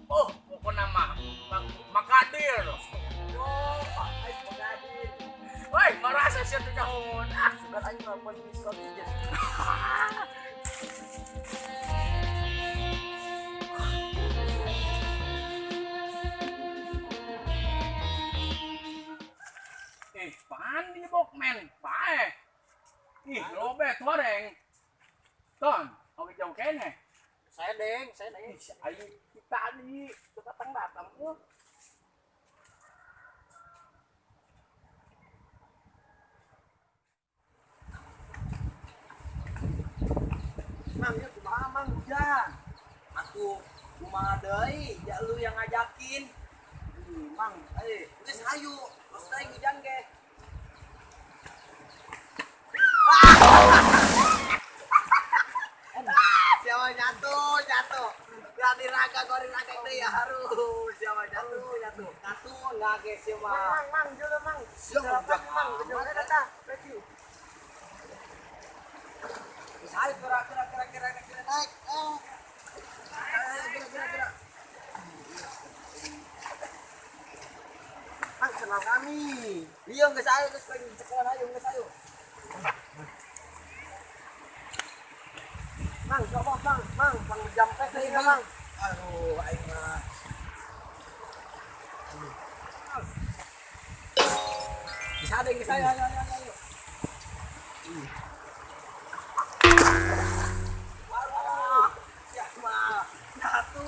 Oh, pokoknya mah Magadir. Oh, ay Magadir. Woi, marasa siya tuh jahon. Ah, Sugan aing mah poin diskon aja. Eh, pandi bokmen, pae. Ih, lobe tuareng. Ton, oke jauh kene. Saya deng, saya deng. Ih, aing kita di datang datang tuh. Mang, ya kumaha Mang hujan. Aku kumaha deui, ya lu yang ngajakin. Mang, eh, geus hayu, terus teh hujan ge. Siapa nyatu, nyatu. Ya diraga, goreng raga deui ya harus. Siapa nyatu, nyatu. Nyatu enggak ge siapa. Mang, mang, jodoh mang. Siapa Mang, jodoh eta. Review. Geus hayu gerak gerak gerak gerak gerak naik. Eh. Gerak gerak gerak. Mang, senang kami. Iya geus ayo geus pengen sekolah ayo geus ayo. Mang, coba mang, mang, mang jampek deui mang. Aduh, aing mah. Bisa ada yang bisa ayo ayo ayo ayo. Waduh, siapa? Nyatu,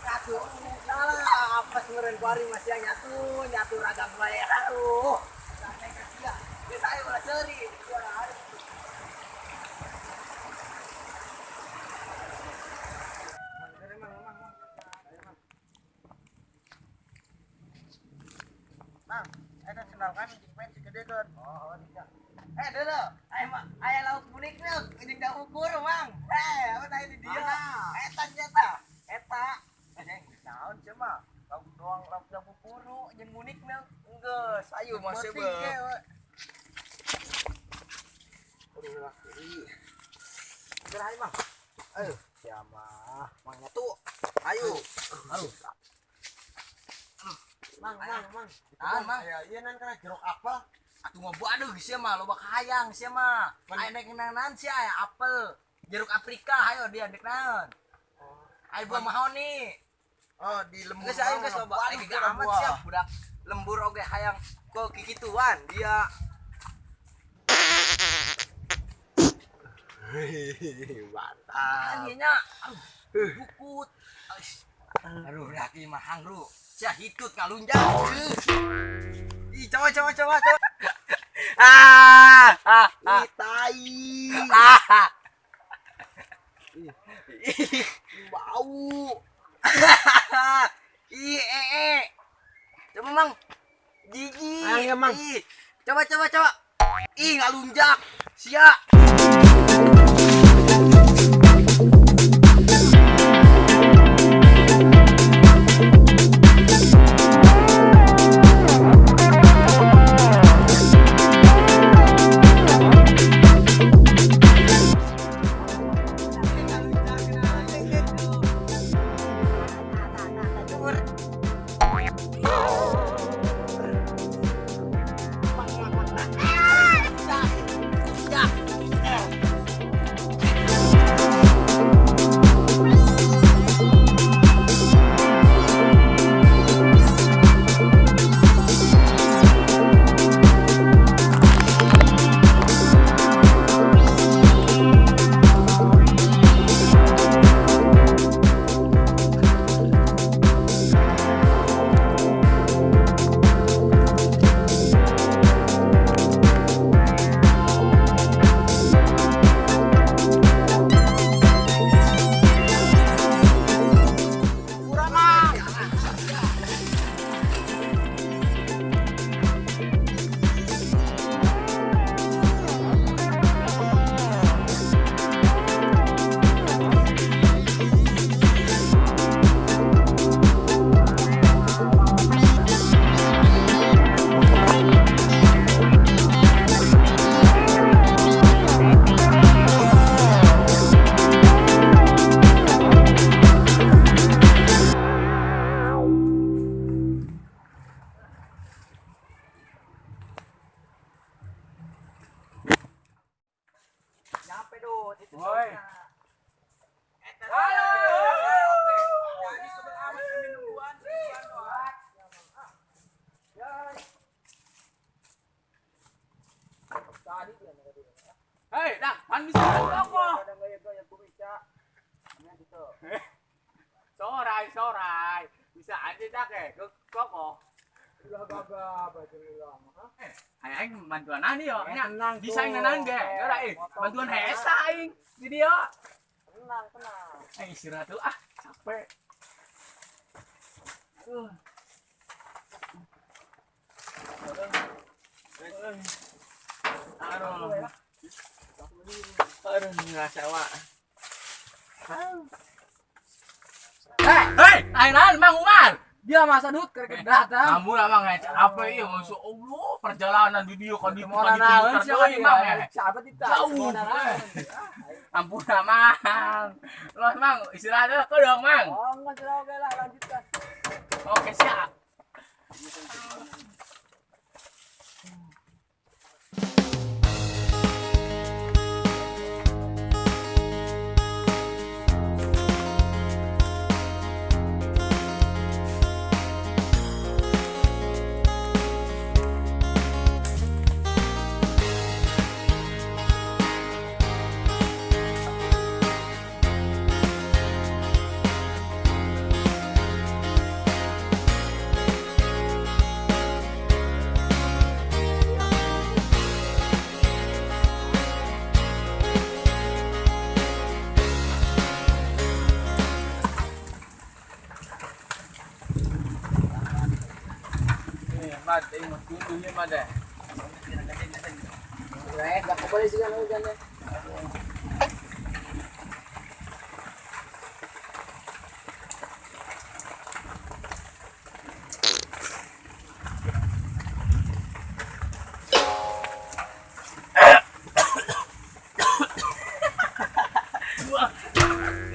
nyatu. Salah, apa meureun kuari masih nyatu, nyatu ragam bae. Aduh. Sampai ka sia. Geus ayo ulah seuri. Mang, eta sendal kami jeung pensi gedekeun. Oh, iya. Eh, dulu, aya mah aya lauk unik neuk, jeung da ukur, Mang. Eh, apa tadi di dieu? Eta nya eta. Eh, naon cenah mah? Lauk doang lauk da kukuru jeung unik neuk. Geus, ayo mah Penting sebeuh. ge, we. Aduh, lah. Ih. Geura ayo, Mang. Ayo, siapa? Mang nyatu. Ayo. Aduh. Mang, mang, mang. Ah, Mang. Aya ieu nan kana jeruk apel. Atuh mah aduh sia mah loba kahayang sia mah. Aya nek naon sia aya apel, jeruk Afrika hayo dia nek naon. Aya buah mahoni. Oh, di lembur. Geus ayo geus loba. Aduh, Aing amat sia budak lembur oge hayang ke kikituan dia. Mantap. Ieu nya aduh bukut. Aduh laki mah hangru. Sia hitut ngalunjak. Ih, coba coba coba coba. Ah, ah, ah. Ih, tai. Ah. Ih, bau. Ih, eh. Coba Mang. Gigi. Ayo, Mang. Ih. Coba coba coba. Ih, ngalunjak. Sia. Ya. Woi. Halo. Hei, dah, pan bisa toko. Sorai, sorai. Bisa aja dah ke toko. Aing bantuan ani yo, nya. Bisa aing nanang ge. Ora eh, bantuan hesa aing di dia. Tenang, tenang. Aing istirahat dulu ah, capek. Aduh. Aduh. Aduh, ngerasa wak. Hei, aing naon Mang Umar? Dia masa dut kerek datang. Kamu lah Mang capek iya masuk Allah perjalanan di dia kan di Mang siapa tidak jauh. Ampun Mang. Loh Mang, istirahat dulu dong Mang. Oh, enggak oke lah lanjutkan. Oke, siap. Mad, eh, mas tunduhnya mad eh. Gak boleh sih kan hujannya.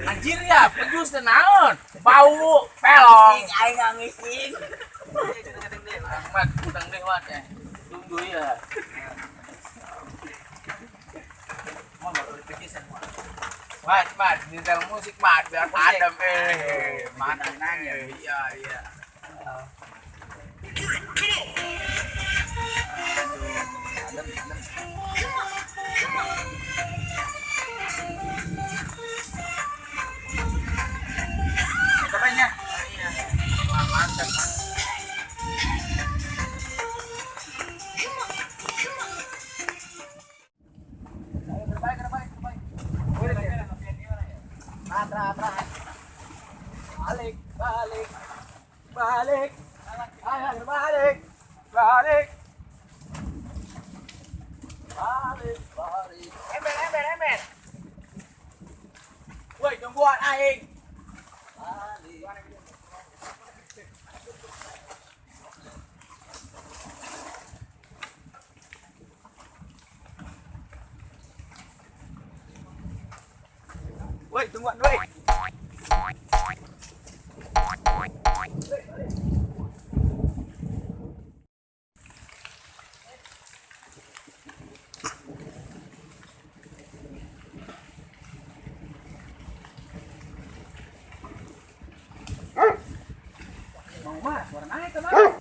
Anjir ya, pejus naon? Bau pelong. Aing ngising. Mat, utang deh mat eh. Tunggu ya. Mat, mat, nyetel musik mat biar adem eh. Mana nanya? Iya, iya. Adem, adem. Apanya? Iya. Wah, mantap. Balik, balik, balik, ayo balik, balik, balik, balik. Ember, ember, ember. Woi, tungguan aing. Balik. Woi, tungguan, woi. Mang Umar, suara naik teman.